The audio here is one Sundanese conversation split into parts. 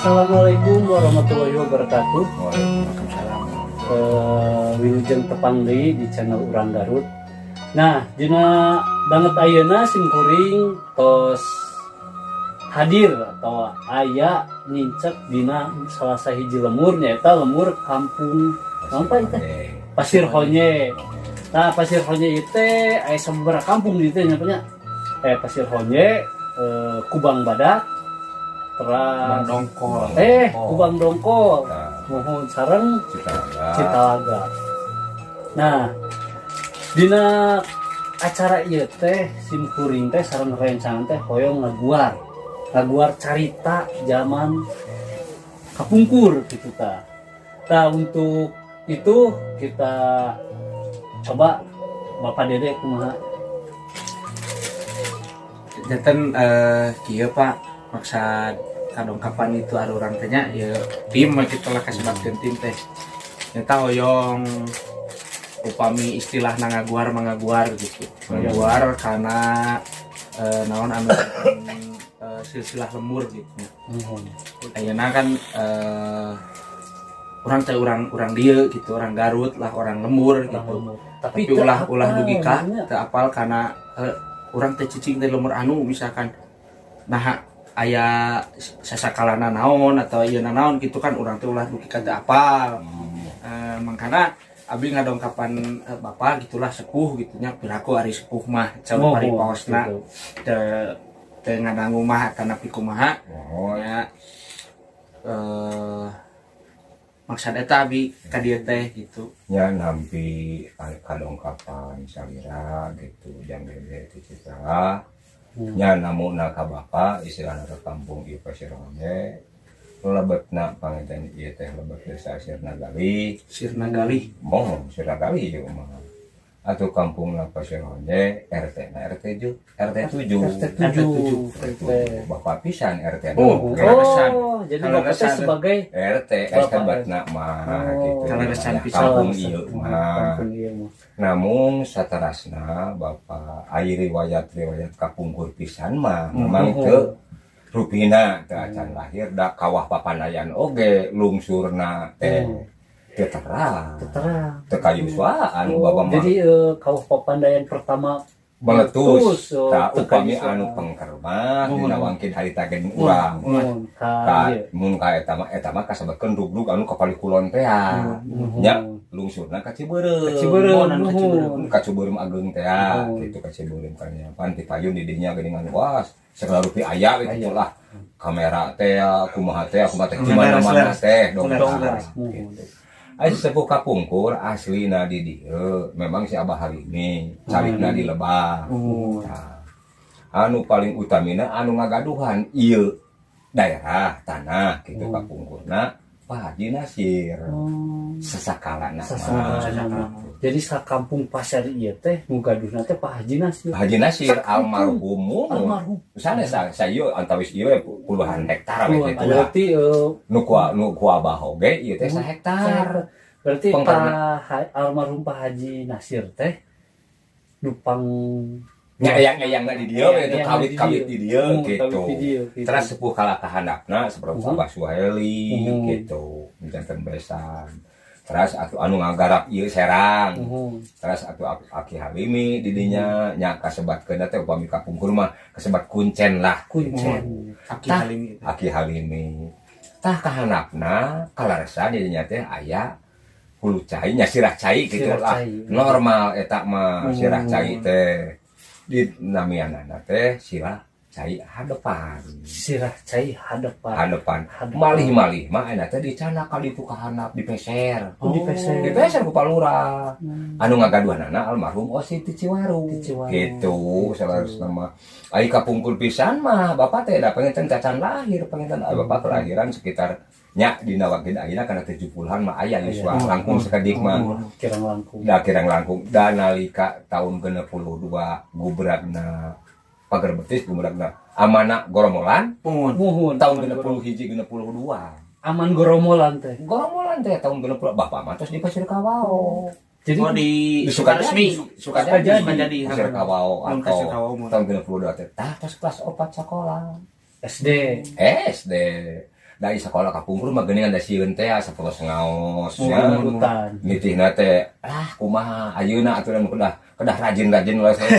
Assalamualaikum warahmatullahi wabarakatuh. Waalaikumsalam. Wilujeng tepang deui di channel Urang Garut. Nah, dina danget ayeuna sim kuring tos hadir atau aya nincak dina salah sahiji lembur, nyaeta lembur kampung naon, Pak, itu? Pasir Honje. Nah, Pasir Honje itu aya sababaraha kampung di ditu nya, Pak, nya. Pasir Honje, Kubang Badak, Kubang terus Dongkol. Kubang Dongkol. Nah, Muhun sareng Citalaga. Citalaga. Nah, dina acara ieu teh sim kuring teh sareng rencana teh hoyong ngaguar. Ngaguar carita zaman kapungkur gitu ta. Nah, untuk itu kita coba Bapak Dede kumaha? Janten kieu, Pak, maksad kadongkapan itu ada urang teh nya ya tim kita lah, kasebatkeun tim teh nyata hoyong upami istilah ngaguar mangaguar gitu, ngaguar karena naon anu silsilah lembur gitu. Muhun. Ayeuna kan urang teh urang urang dieu gitu, orang Garut lah, orang lembur Orang gitu. Lembur. Tapi teu ulah ulah apal dugi ka nya. Teu apal karena urang teh cicing teh lembur anu misalkan nah aya sasakalana naon atau ieu naon gitu kan, urang teh ulah dugi ka teu apal. Mangkana abi ngadongkapan bapak gitulah, sepuh gitu nya, piraku ari sepuh mah saur Muhun, paripaosna gitu. Teu teu ngadangu mah atanapi kumaha Mohon. Ya, maksad eta abi ka dieu teh gitu. Nya nampi kadongkapan salira gitu jang Dede ti Citra. Nya namuna ka bapa istilahna ka kampung ieu Pasir Honje lebetna panginten ieu teh lebet desa Sirnagalih. Sirnagalih. Mohon, Sirnagalih ieu mah atau kampungna Pasir Honje, RT na RT 7, RT 7. RT 7. RT 7, bapak pisan RT. Oh, Oke. kaleresan. Oh, jadi bapak teh Kaleresan. Sebagai RT Bapak. sebatna mah Oh. gitu. Kaleresan Ya, pisan. kampung ieu mah. Kampung ieu mah. Namun saterasna bapak ai riwayat-riwayat kapungkur pisan mah memang teu rupina teu acan lahir da kawah papandayan oge lungsurna teh teu terang. Terang. Teu kayuswaan Oh, bapak mah. jadi kawah papandayan pertama meletus. Oh, Ta teu upami kayuswaan. Anu pengker mah Muhun. Dina wangkin harita ge urang. Muhun, ka Ka ieu. Mun ka eta mah kasebutkeun dugdug anu ka palih kulon teh Muhun. nya lungsurna ka Cibeureum. Ka Cibeureum, Muhun, ka Cibeureum. muhun. Ka Cibeureum ageung teh Muhun. Gitu ka Cibeureum kan nya pan ti payun di dinya geuningan, wah, segala rupi aya gitu lah, kamera teh kumaha teh kumaha teh di mana-mana teh dongkar Muhun. gitu. Ai sepuh kapungkur aslina di dieu memang si Abah Halimi calikna di Lebak. Muhun. Nah, anu paling utamina anu ngagaduhan ieu daerah tanah gitu kapungkurna Pak Haji Nasir. Oh. Sesakalana mah. Sasakalana mah. Jadi sakampung Pasir ieu teh nu gaduhna teh Pak Haji Nasir. Pak Haji Nasir. Sakampung. Almarhum. Almarhum. Sanes sayo antawis ieu puluhan hektar we Puluhan. gitu lah. Berarti Nu ku abah oge ieu teh hektar. Berarti Pengkarna. Pak almarhum Pak Haji Nasir teh nupang Nya eyang-eyangna di dieu we itu Eyang-eyangna kawit-kawit di dieu kawit gitu. di dieu, gitu. Terus sepuh kalah kahandapna seperti Abah Suheli gitu, janten besan. Terus atuh anu ngagarap ieu serang. Terus atuh Aki Halimi di dinya nya kasebatkeun teh upami kapungkur mah kasebat kuncen lah. Kuncen. Aki Tah. Halimi. Aki Halimi. Tah kahandapna kaleresan di dinya teh aya hulu cai nya, sirah cai gitu Sirah lah. cai. Normal eta mah sirah cai teh di namianana teh sirah cai hadepan. Sirah cai hadapan. Hadepan. Hadepan. Malih-malih mah eta teh dicandak kali itu ka handap, dipeser. Oh, dipeser. Dipeser ku Pak Lurah. Anu ngagaduhanana almarhum Osi ti Ciwaru. Ti Ciwaru. Gitu salarusna mah. Ai kapungkur pisan mah bapak teh da panginten cacan lahir, panginten bapak kelahiran sekitar nya dina waktu ayeuna kana 70-an mah aya yuswa langkung sakedik mah. Kirang langkung. Da kirang langkung da nalika tahun 62 gubragna pagar betis, gubragna amana goromolan. Muhun. Muhun. Tahun 61, 62. Aman goromolan teh. Goromolan teh tahun 60 bapak mah tos di Pasir Kawao. Jadi Oh, di Di Sukaresmi. Sukajadi. Sukajadi. Pasir Kawao Mun atau Pasir Kawao mun. Tahun 62 teh tah tos kelas 4 sekolah. SD. SD. Dari sekolah kapungkur mah geuningan da sieun teh sapertos ngaos Oh, nya. hutan. Nitihna teh ah kumaha ayeuna atuh dan kedah kedah rajin-rajin lah saya.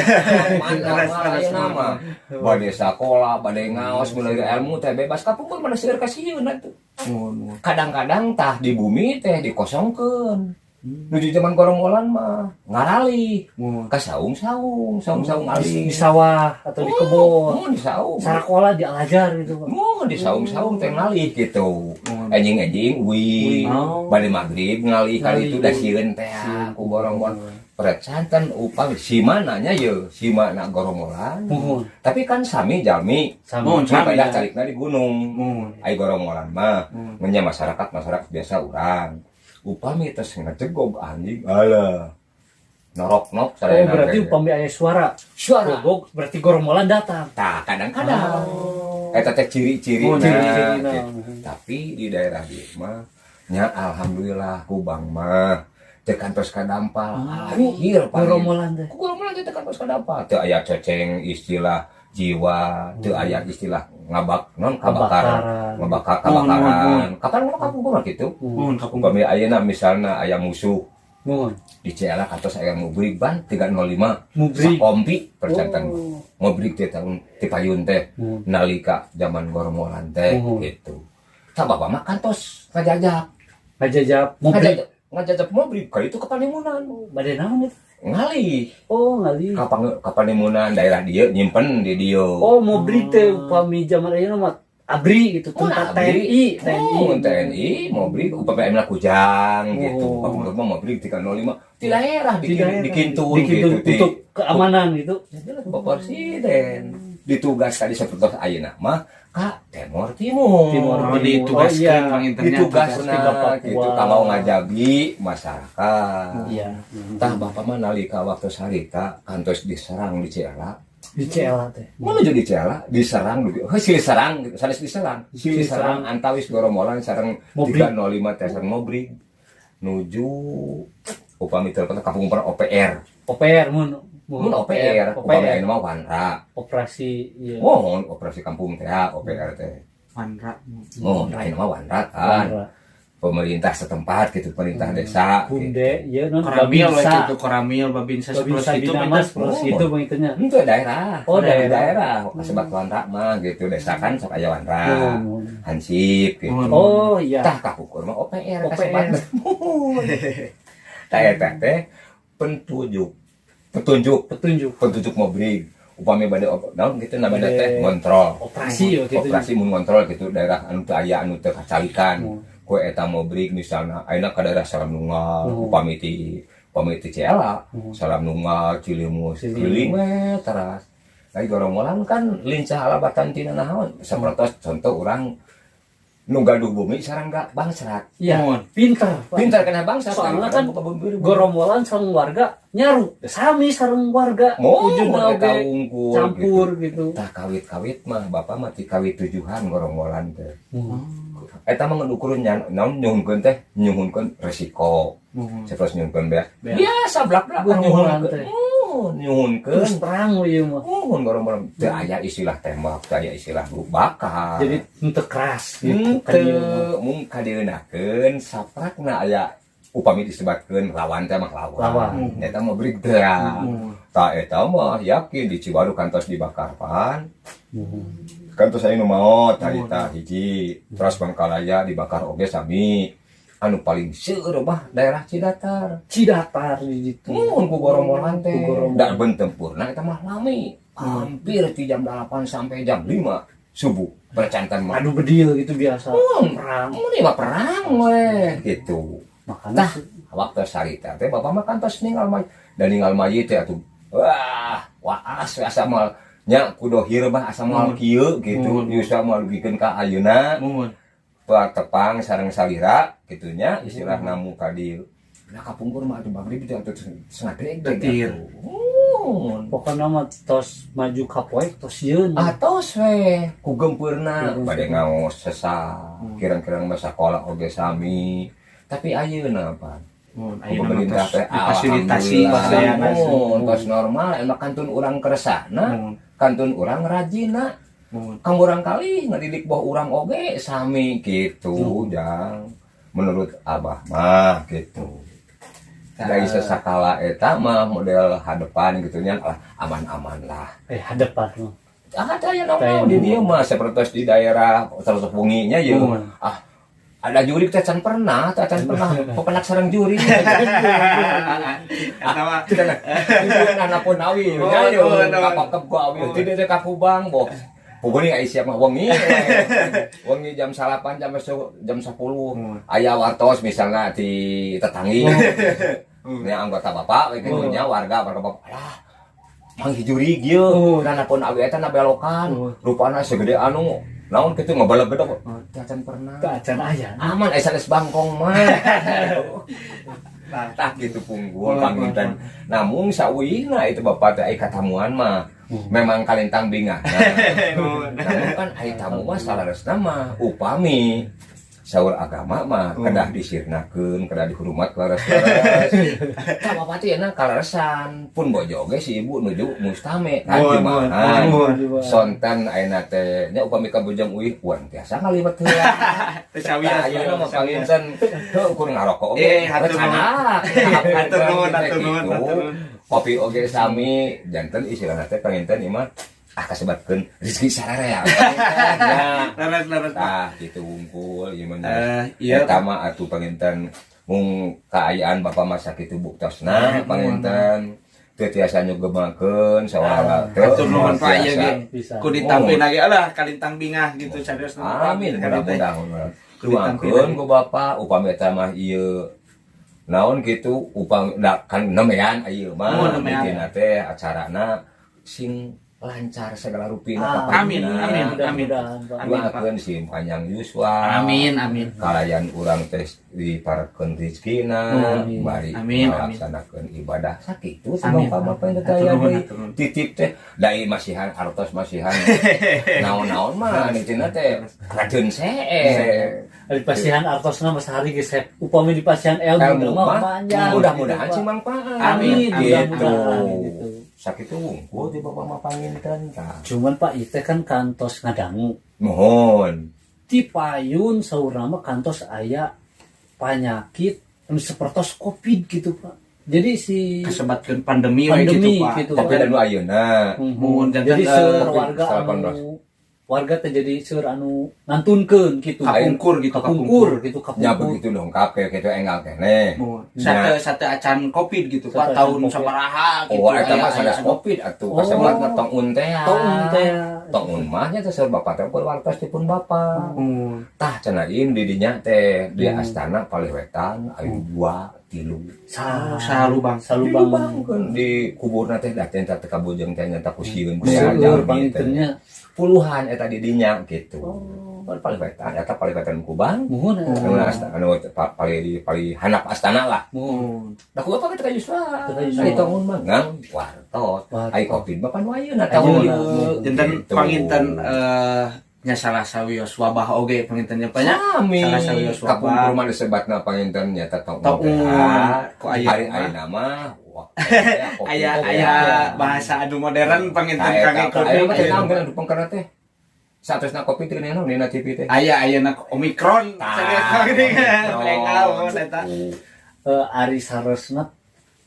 Mana ayeuna mah. Bade sakola, bade ngaos, mulai ilmu teh bebas, kapungkur mah seueur kasieun atuh. Muhun, muhun. Kadang-kadang tah di bumi teh dikosongkeun. Nuju zaman gorombolan mah ngaralih Muhun. ka saung-saung, saung-saung Di, alih. di sawah atau di kebun. Oh, di saung. Sarakola di alajar gitu, Pak. Oh, di saung-saung teh ngalih gitu. Muhun. Enjing-enjing uih. Oh. Bade maghrib ngalih kali Ngalih. itu da sieun teh ku gorombolan. Precanten upami si mananya ye, si mana gorombolan. Muhun. Tapi kan sami jalmi. Sami. Muhun, Nah, sami. beda carikna di gunung. Muhun. Ai gorombolan mah Muhun. nya masyarakat masyarakat biasa urang. Upami tos ngejegog anjing alah. Norok-nok Oh, berarti upami aya suara. Suara. Gogog berarti gorombolan datang. Tah, kadang-kadang. Oh. Eta teh ciri-ciri. Oh, ciri-cirina. Tapi di daerah dieu mah nya alhamdulillah ku bang mah teu kantos kadampal. Akhir Gorombolan teh. Ku gorombolan teh teu kantos kadampal. Teu aya ceceng istilah jiwa, teu aya istilah ngabak non kabakar, Kebakaran. ngabakar Mohon, mohon, kabakaran. Kapan ngomong kampung mah kitu? Muhun kapungkur. Upami ayeuna misalna aya musuh Muhun. di Ciela kantos aya mubrik ban 305. Mubrik. Sakompi percanten. Oh. Mubrik teh tahun ti payun teh Muhun. nalika zaman gorombolan teh Muhun. gitu. Tah bapak mah kantos ngajajap. Ngajajap mubrik. Ngajajap, ngajajap mubrik ka itu ke Panemunan. Bade naon itu? Ngalih. Oh, ngalih. Ka Panemunan daerah dieu nyimpen di dieu. Oh, mubrik teh upami zaman ayeuna mah ABRI gitu, Oh, tentara ABRI. TNI, TNI. Oh, TNI mobrik upami ayeuna kujang gitu. Oh. Upami mah mobrik 305 di daerah Di daerah. di kintun Di gitu. untuk keamanan gitu. Ya jelas Bapak Presiden ditugas tadi seperti ayeuna mah ka Timor Timur. Timor Oh, Timur. ditugaskeun Oh, iya. pangintennya. Ditugasna Ke Papua. gitu ka mau ngajagi masyarakat. Iya. Tah bapak mah nalika waktu sarita kantos diserang di Ciela. Di CLA teh. Menuju di Ciela diserang dugi. Heuh silih serang gitu. Sanes diserang. Silih serang antawis gorombolan sareng Mobrig. 305 teh sareng mobrig nuju upami telepon kampung per OPR. OPR mun Mun OPR, upami OPR ayeuna mah Wanra. operasi iya. Mohon operasi kampung teh OPR teh. Wanra. Oh, ayeuna mah Wanra kan. Wanra. Pemerintah setempat gitu, pemerintah desa gitu. Bumde ieu non Koramil we Babinsa. gitu, Koramil, Babinsa Babinsa seperti itu Binamas panginten. seperti Oh. itu pangitunya. Itu daerah. Oh, daerah. Daerah. Kasebat Wanra mah gitu, desa kan sok aya Wanra. Oh. Hansip gitu. Oh iya. Tah kapungkur mah OPR OPR. kasebat. Tah eta teh petunjuk. Petunjuk, Petunjuk petunjuk mobrig. Upami bade naon gitu namanya Bade teh ngontrol. operasi ya gitu. Operasi mun ngontrol gitu daerah anu teu aya anu teu kacalikan. Hmm. Ku eta mobrig misalna ayeuna ka daerah Salam Nunggal, upami ti Ciela, Salam Nunggal, Cilimus, Cilimus. keliling we teras. Lagi gorombolan kan lincah alabatan tina naon. Sapertos contoh urang nu gaduh bumi sareng gak bangsrat. Iya, Mohon. pinter. Pak. Pintar kena bangsrat. Soalnya kan buka bumi. Gorombolan sareng warga nyaru, sami sareng warga. Mau Ujungna eta oge unggul campur gitu. gitu. Tah kawit-kawit mah bapak mah ti kawit tujuhan gorombolan teh. Eta mah ngukur naon nyuhunkeun teh nyuhunkeun resiko. Mohon. Sapertos nyuhunkeun beas. Beas. Biasa blak-blakan Gorombolan nyuhunkeun. teh. Oh, nyuhunkeun. Terus perang we ieu mah. Muhun gorombolan teu aya istilah tembak, teu aya istilah bakar. Jadi henteu keras gitu ka dieu mah. Henteu mung kadieunnakeun saprakna aya upami disebatkeun lawan teh mah lawan. Lawan. Eta mah brig teh. Mohon. Tah eta mah yakin di Ciwaru kantos dibakar pan. Muhun. Kantos aya nu maot harita hiji, terus Bangkalaya dibakar oge sami. Anu paling seueur mah daerah Cidatar. Cidatar di ditu. Mun ku gorombolan teh. Ku gorombolan. Da bentempurna eta mah lami. Hampir di jam 8 sampai jam 5 subuh percantan mah. Adu bedil gitu biasa. Perang. Mun ieu mah perang weh gitu. Makanya Tah, waktu sarita teh bapak mah kantos ninggal mayit. Dan ninggal mayit teh atuh wah, waas we asa moal nya ku dohir mah asa moal kieu gitu. Yuswa moal dugikeun ka ayeuna. Mohon. Tepang sareng salira gitu nya istilah namu ka dieu. Nah kapungkur mah atuh magrib teh atuh setengah deg Detir. Pokoknya mah tos maju ka poek tos sieun. Atos we ku gempeurna Ku bade ngaos sesah, kirang-kirang mah sakola oge sami. Tapi ayeuna pan Mohon. ku Ayeuna mah pemerintah tos teh difasilitasi alhamdulillah. sadayana. Mun, tos normal emang kantun urang keresahna, Mohon. kantun urang rajina. Muhun. Kang kali ngadidik boh urang oge sami gitu, jang. Menurut Abah mah gitu. Dari sesakala eta mah model hadepan gitu nya lah, aman-aman lah. Eh, hadapan mah. Ada yang nongol di dia mah seperti di daerah terus bunginya ya. Ah, ada jurig teh can pernah, teh can pernah. Pokoknya sareng jurig. Eta mah Ibu anak pun awi, Oh, ya yo, oh, oh. kapakep ku awi. Tidak teh kapubang, boh. Pokoknya ai siap mah wengi. Wengi jam 9 jam 10 aya wartos misalnya di tetanggi. Ini anggota bapak gitu nya, warga warga bapak. Alah, manggih jurig ieu. Nah, pun awi eta na belokan. Rupana segede anu naon kitu ngabaleg-gedog. Teh can pernah. Teu acan aya. Aman aya sanes bangkong mah. Nah, Tah gitu punggul panginten. Namun sauwina itu bapak teh ai katamuan mah memang kalintang bingah. Nah, namun kan ai tamu mah salaresna mah upami saur agama mah kedah disirnakeun, kedah dihormat leres-leres. Tah bapak teh enak kaleresan pun bojo oge si ibu nuju mustame kan gimana. Sonten ayeuna teh nya upami ka bujang uih uang tiasa ngaliwet heula. Teu sawios. Tah ayeuna mah panginten heuh ukur ngarokok oge. Eh, hatur nuhun. Hatur Hatur nuhun, hatur nuhun, hatur nuhun. Kopi oge sami janten istilahna teh panginten ieu mah ah kasebatkeun rezeki sararea. Nya. Leres leres, Pak. Tah gitu wungkul ieu mah. Eh, iya. Eta mah atuh panginten mung kaayaan bapak mah sakitu buktosna panginten teu tiasa nyugemakeun sawarala teu. Hatur nuhun, Pak, ieu tiasa. ge. Bisa. Ku ditampil lagi lah kalintang bingah gitu serius. Amin, mudah-mudahan. Ku ditampil Tuangkeun ku bapak upami eta mah ieu naon gitu upami da, kan nemean ieu mah Oh, nemean. bikinna teh acarana sing lancar segala rupina. Amin, amin, amin. Mudah-mudahan, Pak. Amin, Pak. Doakeun sing panjang yuswa. Amin, amin. Kalayan urang teh diparekeun rezekina, Amin. bari Amin, amin. ngalaksanakeun ibadah sakitu. Amin. Sebab apa yang Hatur teh nuhun, deui. Hatur nuhun. Titip teh dai masihan artos masihan naon-naon mah nitina teh radeun see. Di pasihan artosna mah sehari geus upami di pasihan ilmu ilmu mah mah panjang. mudah-mudahan Gitu, sih Pak. manfaat. Amin, gitu. Mudah-mudahan gitu. Sakitu wungkul di bapak mah panginten tah. Cuman Pak, ieu teh kan kantos ngadangu. Mohon. Ti payun saurna mah kantos aya penyakit anu sapertos Covid gitu, Pak. Jadi si Kasebatkeun pandemi we pandemi gitu, Pak. gitu. Tapi anu ayeuna Mun janten, jadi seur warga 18. anu warga teh jadi seur anu ngantunkeun gitu. Kapungkur gitu, kapungkur gitu, nya kapungkur. Begitu dongkap kayak gitu enggal keneh. Mun. Sate sate acan Covid gitu, Pak, Sate acan tahun Covid. sabaraha gitu. Oh, eta mah sanes Covid atuh, Oh. kasebatna taun teh. Taun teh. Taun mah nya teh saur bapak teh ukur wartos dipun bapak. Mun. Tah cenah ieu di dinya teh di astana palih wetan aya dua tilu. Sa Salubang. Salubang. Dilubangkeun di kuburna teh da teh teh kabujeng teh nyata ku sieun teh Seueur jalmi teh. pangintennya. Puluhan eta di dinya gitu. Kan palih wetan eta palih wetan Kubang. Muhun. Anu astana anu palih palih handap astana lah. Muhun. Da ku bapak teh ka Yuswa. Teu ka Yuswa. Ai taun mah ngang wartos. Wartos. Ai Covid mah pan wayeuna taun Ayeuna. ieu. Janten Gitu. panginten nya salah sawios wabah oge panginten nya, Pak, nya. Sami. Salah sawios wabah. Kapungkur mah disebatna panginten nyata taun. Taun. Ku ayeuna Hari mah. ayeuna mah wah, Covid Aya teh. aya bahasa anu modern panginten Tah, eta, kangge aya Covid. mah teh naon geuna dupengkeun teh. Satosna Covid teh naon dina TV teh. Aya ayeuna Omikron. Tah, Serius geuning. Omikron. Enggal eta. Eh, ari saresna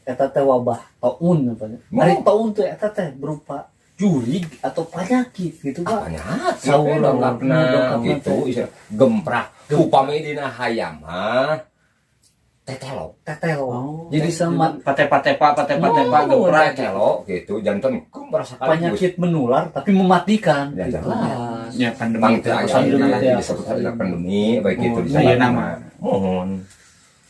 eta teh wabah taun apa nya. Ari taun teh eta teh berupa jurig atau penyakit gitu, Pak. Apanya? Saur Dongkapna dongkapna gitu, istilah gemprak. Upami dina hayam mah tetelo. Tetelo. Oh. Jadi sama Pate-patepa pate-patepa gemprak. Tetelo gitu janten gemprak sekaligus. Penyakit menular tapi mematikan Ya, gitu. jelas. Ya pandemi Pang itu teu aya Pandemi ayeuna teh. disebut adalah pandemi baik gitu Oh, disebut. ayeuna mah. Mohon.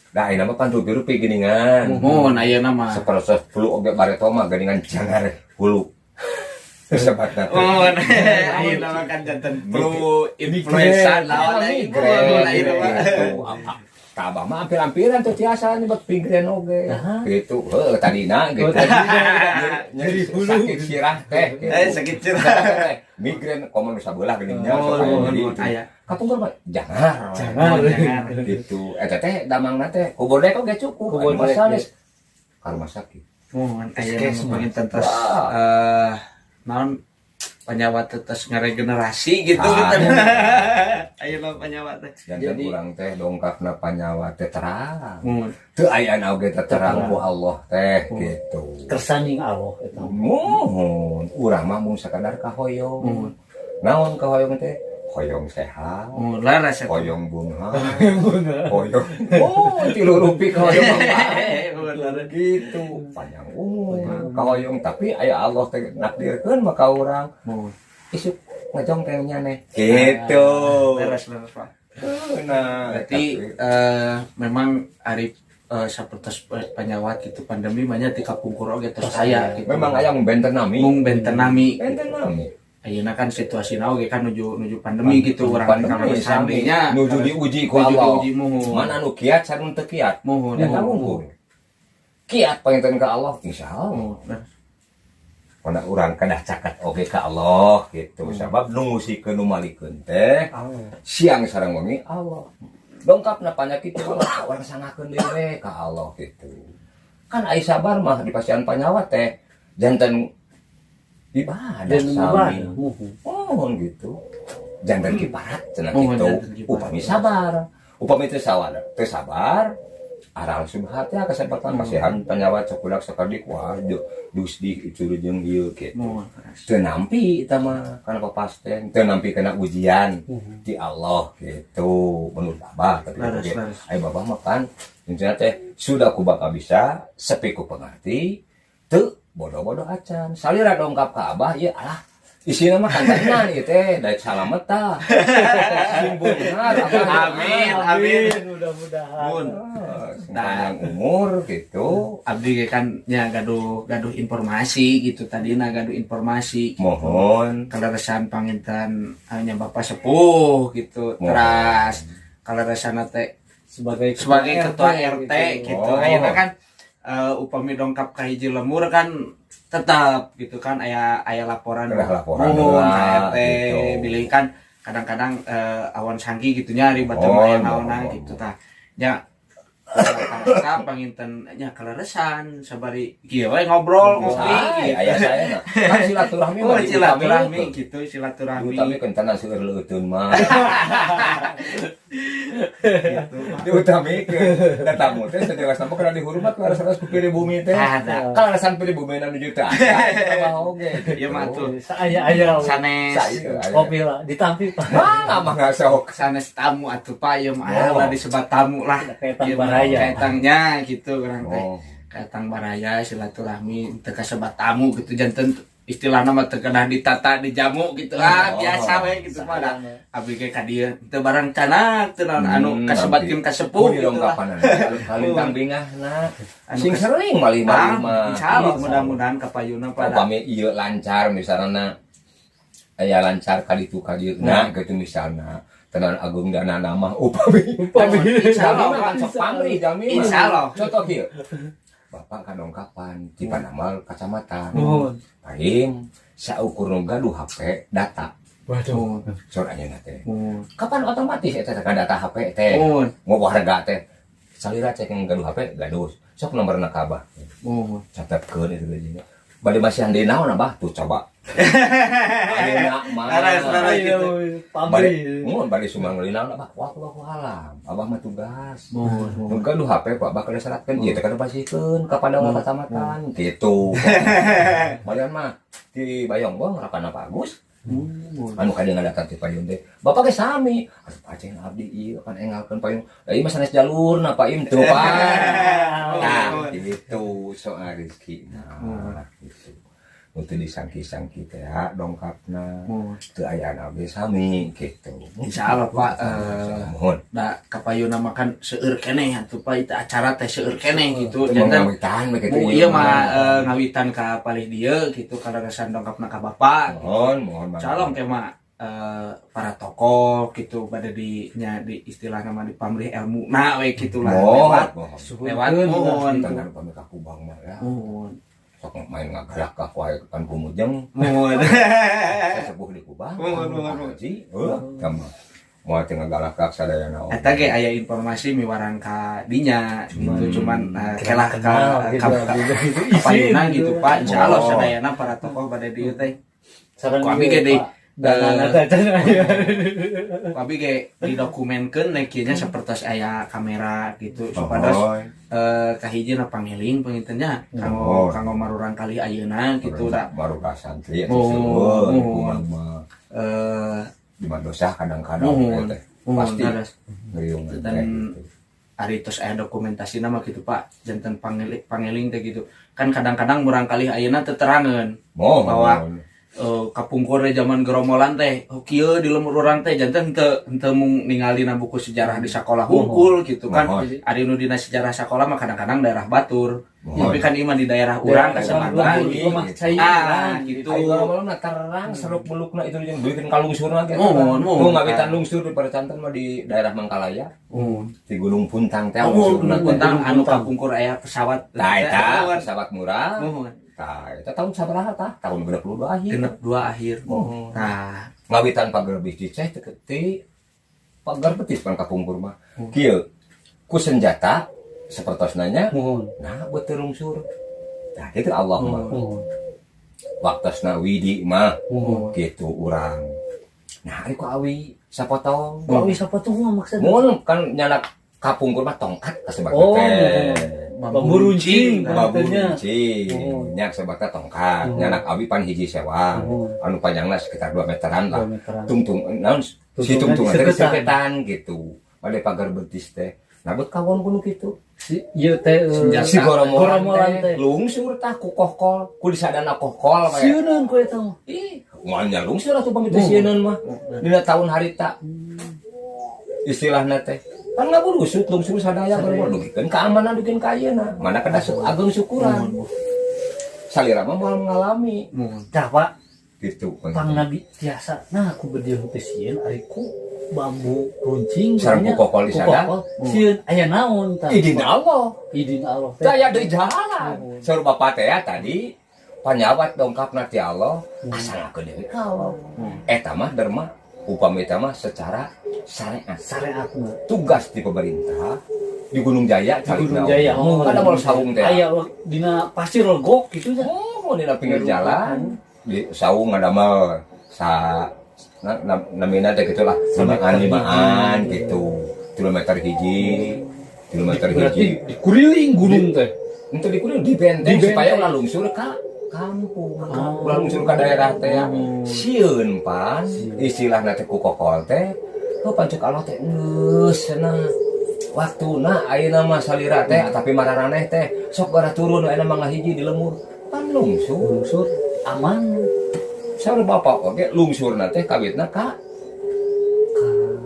Da ayeuna mah pan rupi-rupi geuningan. Muhun ayeuna mah. Sapertos flu oge bareto mah geuningan jangar hulu. Sebatna teh. Muhun ayeuna mah kan janten flu influenza lawan Migren ayeuna mah. gitu. Ka abah mah ampir-ampiran tuh tiasa nyebut migren oge. Gitu. Heuh tadina gitu. Oh, tadina. Nyeri sakit sirah teh gitu. Eh, sakit sirah. Teh, migren komo nu sabelah geuning nya Oh, sok aya oh, jadi oh, itu. aya. Kapungkur mah jangar. Jangar. Jangar. Gitu. Eta teh damangna teh kubur dek oge cukup. Kubur Anu dek, masalah ka rumah sakit. Muhun ayeuna mah panginten tos Wah. eh naon Panyawa teh tos ngaregenerasi gitu Ah, gitu. Ayeuna Panyawa teh. Janten urang teh dongkapna Panyawa teh terang. Mun. Teu aya oge teh terang ku Allah teh gitu. Kersaning Allah eta. Muhun, urang mah mung sakadar kahoyong. Muhun. Naon kahoyong teh? Hoyong sehat, Mun laras eta. Hoyong bunga, hoyong oh tilu rupi kahoyong mah. Mun laras. Gitu, panjang umur, kahoyong tapi aya Allah teh nakdirkeun mah ka urang. Mun. Isuk ngejong teh nyaneh. Gitu. Leres leres, Pak. Nah, Berarti memang ari sapertos Panyawat gitu pandemi banyak di kapungkur oge tos aya gitu. Memang aya benten nami. Mung benten nami. Benten nami. Ayeuna kan situasi oge kan nuju nuju pandemi gitu urang Pandemi kalau sami nya nuju diuji ku nuju Allah. Diuji muhun. Mana nu kiat sareng teu kiat? Muhun. Ya unggul. Kiat panginten ka Allah, insyaallah. Muhun. Mana urang kedah caket oge ka Allah gitu. Sabab nu ngusikeun nu malikeun teh Allah. Siang sareng wengi Allah. Dongkapna panyakit Allah urang sangakeun deui we ka Allah gitu. Kan ai sabar mah di pasian Panyawa teh janten ibadah Dan sami. ibadah. Muhun. Oh gitu. Janten kiparat cenah Muhun, gitu. janten kiparat. Upami sabar. Upami teu sabar, teu sabar aral subhat ya kesempatan masihan Panyawa cokudak sakedik wah dus di itu jeung ieu gitu. Muhun. Teu nampi eta mah kana papasten, teu nampi kana ujian di Allah gitu menurut Abah tapi Leres, oge leres. ai Babah mah kan intinya teh sudah ku Bapak bisa sepi ku pengerti teu bodoh-bodoh acan salira dongkap ka Abah ieu alah isina mah kantenan ieu teh daek salamet tah sing beunghar Abah. Amin, amin. Mudah-mudahan. Mun. Ah, sing panjang umur gitu. Abdi ge kan nya gaduh gaduh informasi gitu tadina gaduh informasi Mohon. kaleresan panginten nya Bapak sepuh gitu Mohon. teras kaleresan teh Sebagai sebagai ketua RT gitu, Oh. ayeuna kan upami dongkap ka hiji lemur kan tetap gitu kan aya aya laporan. Ada laporan muhun lah, ka RT gitu. Bilih kan kadang-kadang awan sangki gitu nya ari batur Oh, aya naonan oh, gitu tah nya eta panginten nya kaleresan sabari kieu we ngobrol ngopi Say, gitu. aya saya nah. Kan silaturahmi Oh, mah silaturahmi diutamikeun. gitu silaturahmi. Diutamikeun tenan seueur leuteun mah. Gitu. Diutamikeun. Da tamu teh sajelasna mah kana dihormat ku ku pribumi teh. Ada. Kaleresan pribumi nu juta aya tambah oge gitu. Ieu mah tuh Saya-aya. sanes Saya aya. Kopi lah ditampi Pak. Mah mah nggak sok. Sanes tamu atuh Pak ieu mah Oh. lah disebat tamu lah. Kayak Ieu mah baraya. Kaetangnya gitu urang teh. Oh. Kaetang baraya silaturahmi teu kasebat tamu gitu janten istilahna mah teu kedah ditata dijamu gitu ah Oh. biasa we gitu mah da abdi ge ka dieu teu barang canak teu naon anu kasebatkeun ka sepuh Puh gitu lah. dongkapan kalintang bingahna. Anu Sing sering malih Ah, mah. insyaallah mudah-mudahan kapayuna pada Upami ieu lancar misalnya aya lancar ka ditu ka dieu nah gitu misalnya tenan agung dana nama upami Upami. jalmi mah kan sok pamrih jalmi mah. Insyaallah. Contoh kieu bapak kan dongkapan di panamal kacamatan Muhun. Pahim saukur nu gaduh HP data Waduh. sor anjeunna teh Muhun. kapan otomatis eta teh data HP teh Muhun. mau harga teh salira cek yang gaduh HP gaduh sok nomorna ka Abah Muhun. catatkeun itu gajinya bade masihan deui naon Abah tuh coba ayeuna mah. Laras, laras. Ayo, bade pamrih. mun bade sumang deui naon Abah wallahu alam Abah mah tugas Muhun. nu gaduh HP ku Abah kada seratkeun ieu teh kada pasikeun ka padang kacamatan gitu balian mah di Bayongbong rapana Pak Agus Muhun. anu kade ngadatang ti payun teh bapak ge sami atuh paceng abdi ieu kan engalkeun payung da ieu mah sanes jalurna Pak Im teu Pak. Nah, gitu soal rezeki nah gitu nu teu disangki-sangki teh ya, dongkapna Muhun. teu aya oge sami gitu. Insyaallah Pak Mohon. Da kapayuna mah kan seueur keneh atuh Pak itu acara teh seueur keneh gitu Teu janten ngawitan we kitu Bu ieu mah ngawitan ka palih dieu gitu kaleresan dongkapna ka bapak. Mohon, mohon banget. Calon teh mah para tokoh gitu pada di nya di istilah nama di pamrih ilmu nah we gitu lah Mohon, lewat mohon. lewat mohon Tenan upami ka Kubang mah ya. Mohon. Sok main ngagalak ka wae kan kumujeng. Mohon. Sesepuh di Kubang. Mohon, mohon, mohon. Haji, heuh, tama. Moal teu ngagalak ka sadayana oge. Eta ge aya informasi miwarang ka dinya gitu cuman kelah ka Kenal gitu, ka gitu. ka payuna Isin gitu Pak insyaallah Oh. sadayana para tokoh pada dieu teh. Sareng Ku abi ieu, ge deui, Pak. Danana teh can aya. Ku abi ge didokumenkeun na kieu nya, sapertos aya kamera gitu, supados Oh, kahiji na pangeling panginten nya kanggo Oh. kanggo marurang kali ayeuna gitu da. Baru ka santri Oh, oh, oh. mah di madrasah kadang-kadang Muhun. teh Muhun, pasti leres. ngeriung teh Dan gitu. ari tos aya dokumentasi nama gitu, Pak, janten pangeling pangeling teh gitu kan. Kadang-kadang murang kali ayeuna teu terangeun Mohon. bahwa kapungkur teh zaman gerombolan teh, oh, kieu di lembur urang teh, janten henteu henteu mung ningali na buku sejarah di sekolah hungkul gitu kan. Mohon. Ari nu dina sejarah sekolah mah kadang-kadang daerah batur, Mohon. tapi kan ieu mah di daerah urang Daerah kesempatan lembur, lemah cai ah urang, gitu. Ayo malam mah terang seluk belukna itu jeung duikeun ka lungsurna ge. Mohon, mohon. Nu ngawitan lungsur di Paracanten mah di daerah Mangkalaya, Mohon. di Gunung Puntang teh Oh, lungsurna Gunung teh. Puntang Gunung anu Puntang. kapungkur aya pesawat. Tah eta Mohon. pesawat murah. Mohon. Tah eta tahun sabaraha tah? Tahun 62 akhir. 62 akhir. Mohon. Nah, Ngawitan pagar betis teh ti pagar betis pan kapungkur mah. Kieu ku senjata sapertosna nya. Muhun. Nah, buat lungsur. Nah, itu Allah mah. Muhun. Waktosna widi mah Muhun. gitu urang. Nah, ari ku awi sapotong. Ku awi sapotong mah maksudna? Mun kan nyanak kapungkur mah tongkat kasebab Oh, teh. bambu runcing. Bambu Pantennya. runcing. Oh. Nyak sebabna tongkat. Oh. Nyanak awi pan hiji sewang. Oh. Anu panjangna sekitar 2 meteran lah. 2 meteran. Tungtung naon si Tungtungan tungtungan teh diseketan. diseketan gitu. Pada pagar betis teh. Nah, buat kawon kudu kitu. Si ieu teh Senjata. Si goromolan Goromolan teh teh. lungsur tah ku kohkol, ku disadana kohkol kayak. Sieuneun ku eta mah. Ih, moal nya lungsur atuh pamit teh sieuneun mah. Dina tahun harita. Istilahna teh. Kan ngaburusut lungsur sadaya Sadaya. baru dugikeun keamanan dugikeun ka ayeuna. Mana kada ageng syukuran. Salira mah moal mengalami Mohon. Tah, Pak, gitu. pang nabi tiasa. Nah, aku berdiri teh sieun ari ku bambu runcing Sareng nya, ku kokol di ku sana. kokol. Sieun aya naon tah? Izin Allah. Izin Allah teh. Daya deui jalan. Oh. Saur bapak teh ya tadi panyawat dongkapna ti Allah asal ngakeun deui ka Allah. Eta mah derma upami eta mah secara syariat. Syariatna. Tugas di pemerintah di Gunung Jaya Di Gunung Jaya. Oh, ada mau saung teh. Aya dina pasir legok gitu nya. Oh, dina pinggir jalan di saung ngadamel sa na, na, namina teh gitulah limaan limaan gitu, kilometer hiji, kilometer Berarti hiji. dikuriling gunung teh. Untuk dikuring di benteng Di benteng. supaya ulah lungsur ka kampung, Oh. ulah lungsur ka daerah teh ya. Hmm. Sieun pan istilahna teh ku kokol teh, oh pancuk Allah teh geus cenah waktuna ayeuna mah salira teh, tapi mararaneh teh sok bara turun ayeuna mah ngahiji di lemur pan lungsur. Lungsur aman. Saur bapak oge lungsurna teh kawitna ka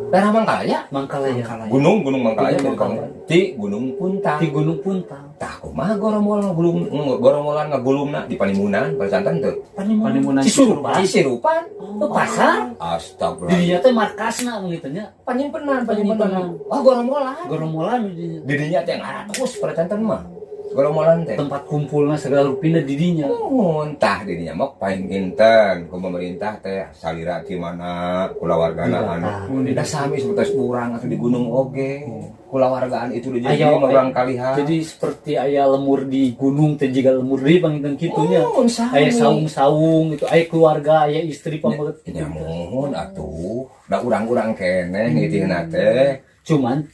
daerah Mangkalaya. Mangkalaya. Gunung Gunung Mangkalaya. Gunung Di Mangkalaya. Di Gunung Puntang. Di Gunung Puntang. Tah kumaha goromol gulung goromolan ngagulungna di Panimunan Paracanten teu? Panimunan. Cisurupan. Cisirupan. Oh, pasar. Astagfirullah. Dirinya teh markasna gitu nya. Panyimpenan, panyimpenan. Panyimpenan. Oh, goromolan. Goromolan di dinya. Didinya teh ngaratus Paracanten mah. Goromolan teh. Tempat kumpulna segala rupina di dinya. Muhun tah didinya mah paling inten ku pemerintah teh salira di mana kulawargana anu. Da sami seperti urang atau di gunung oge. Kulawargaan itu di Aya, jadi urang kalihan. Jadi seperti aya lemur di gunung teh jiga lemur di panginten kitu nya. Muhun sami. Aya saung-saung itu, aya keluarga, aya istri pameget gitu. Ya muhun atuh. Da urang-urang keneh nitihna teh. Cuman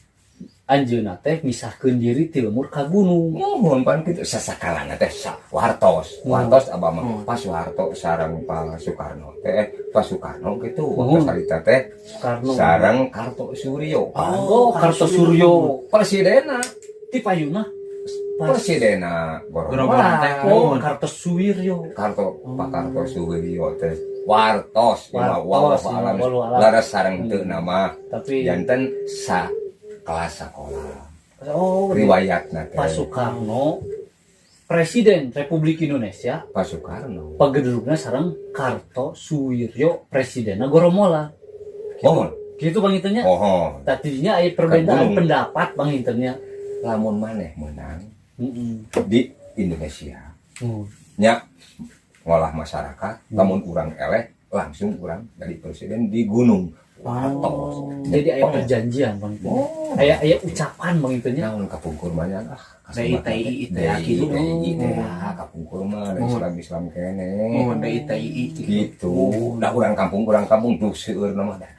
anjeunna teh misahkeun diri ti lemur ka gunung. Muhun pan kitu sasakalana teh sa wartos. Wartos abah mah Pak Soeharto sareng Pak Soekarno teh, Pak Soekarno gitu Muhun. waktu harita teh Soekarno. sareng Kartosuryo. Oh, Kartosuryo. Presidenna Ti payuna. Pas presidenna Goromolan teh. Oh, Muhun. Kartosuwiryo. Karto Pak Kartosuwiryo teh wartos. Wartos, wallahu alam. wallahu alam. Laras sareng teu nama Tapi janten sa kelas sekolah oh, riwayatna teh. Pak Soekarno Presiden Republik Indonesia. Pak Soekarno. Pagedurugna sareng Kartosuwiryo presidenna Goromola. Mohon. Gitu Bang Itennya. Mohon. Tadinya aya perbedaan Gunung. pendapat Bang Itennya. Lamun maneh menang Heeh. di Indonesia nya ngolah masyarakat, lamun urang eleh langsung urang jadi presiden di gunung. Wartos. Jadi aya perjanjian, Bang, itu. Oh. Aya aya ucapan, Bang, itu nya. Naon kapungkur mah nya, ah. DI, TI, teh, DI gitu. TI teh, ah, kapungkur mah da Islam Islam keneh. Oh, DI TI. Gitu da urang kampung tuh seueur mah da.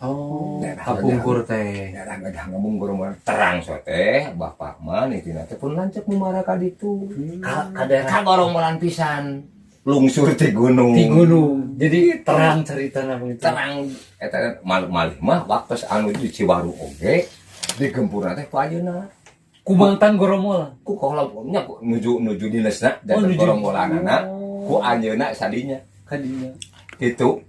Oh, Daerah kapungkur teh. Daerah gadah ngomong mah terang so teh bapak mah nitina teh pun lanceuk mumara ka ditu. Ka daerah ka gorombolan pisan, lungsur ti gunung. Di gunung. Jadi terang ceritanya, Bang, itu. Terang eta malih mah waktu anu di Ciwaru oge digempurna teh ku ayeuna. Kumantan goromolan. Ku kolomnya ku nuju nuju dinesna Oh, dan nuju. gorombolanana Oh. ku anjeunna sadinya Kadinya. Gitu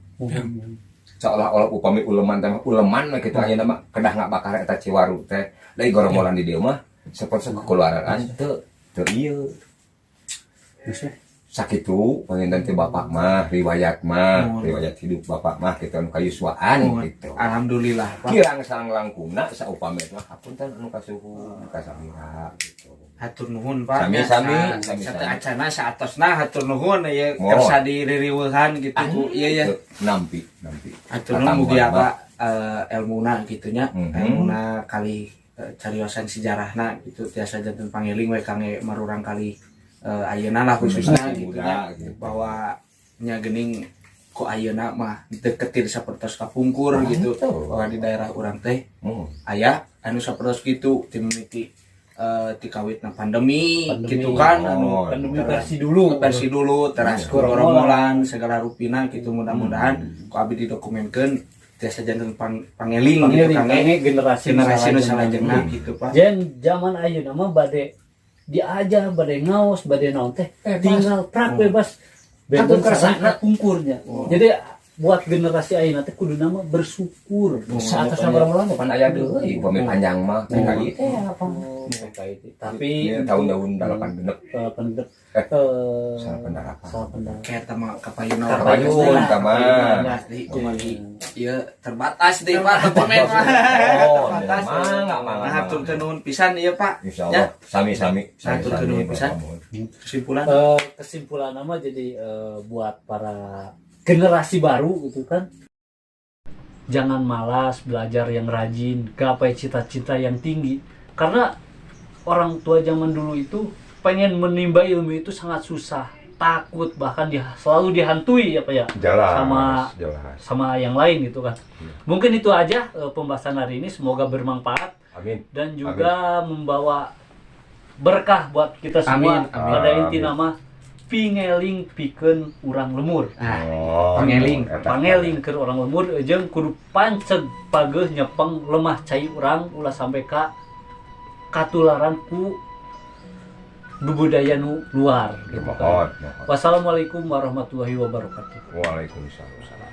seolah-olah upami uleman teh uleman mah kitu, ayeuna mah kedah ngabakar eta Ciwaru teh. Deui gorombolan di dieu mah sapertos kekeluargaan teu teu ieu. Sakitu panginten teh bapak mah, riwayat mah, riwayat hidup bapak mah kitu anu kayuswaan gitu. Alhamdulillah, Pak. Kirang sareng langkungna saupami mah hapunten anu kasuhun kasamira gitu. Hatur nuhun, Pak. Sami, sami, sami, satu sami. Acana saatosna hatur nuhun ya Mohon. kersa diririweuhan gitu ku ieu ya. Nampi nampi. Hatur nuhun, mugi apa elmuna gitu nya. Elmuna kali cariosan sejarahna gitu tiasa janten pangeling we kangge marurang kali ayeuna lah khususnya Generasi gitu muda, nya, gitu. Bahwa nya geuning ku ayeuna mah deketin sapertos kapungkur Wah, gitu, itu. Bahwa di daerah urang teh aya anu sapertos gitu ti mimiti ti kawitna pandemi, Pandemi. gitu kan, anu Oh, Pandemi versi dulu. Versi dulu teras goromolan segala rupina gitu. Mudah-mudahan ku abdi didokumenkeun tiasa janten pangeling gitu Pangeling kangge kangge generasi generasi nu salajengna. salajengna gitu, Pak. Jen zaman ayeuna mah bade diajar, bade ngaos, bade naon teh tinggal prak bebas. Benten Atuh kersana. sareng kapungkurnya. Jadi buat generasi ayeuna teh kudu nama bersyukur. Saat gorombolan pan aya deui upami panjang mah PKI teh apa. PKI. Tapi Ini tahun-tahun 86. 86. Eh, 88. 88. Kayak tama kapayun. Kapayun, tama. Pasti kumaha ieu terbatas deh, Pak, dokumen mah. Oh, terbatas. mangga, mangga, Nah, hatur nuhun pisan ieu, Pak. Insyaallah sami-sami. Hatur sami-sami, nuhun pisan. Bapak mohon. Kesimpulan. Kesimpulan nama jadi buat para generasi baru gitu kan, jangan malas belajar, yang rajin, gapai cita-cita yang tinggi, karena orang tua zaman dulu itu pengen menimba ilmu itu sangat susah, takut, bahkan dia selalu dihantui ya, Pak, ya. Jelas, Sama jelas. Sama yang lain gitu kan. Mungkin itu aja pembahasan hari ini, semoga bermanfaat Amin. dan juga membawa berkah buat kita semua. Amin, amin. Pada inti Amin. nama pingeling pikeun urang lemur. Ah, Oh, pangeling. eta. Pangeling ke urang lemur jeung kudu panceg pageuh nyepeng lemah cai urang, ulah sampai ka katularan ku budaya nu luar gitu kan. Mohon, mohon. Wassalamualaikum warahmatullahi wabarakatuh. Waalaikumsalam.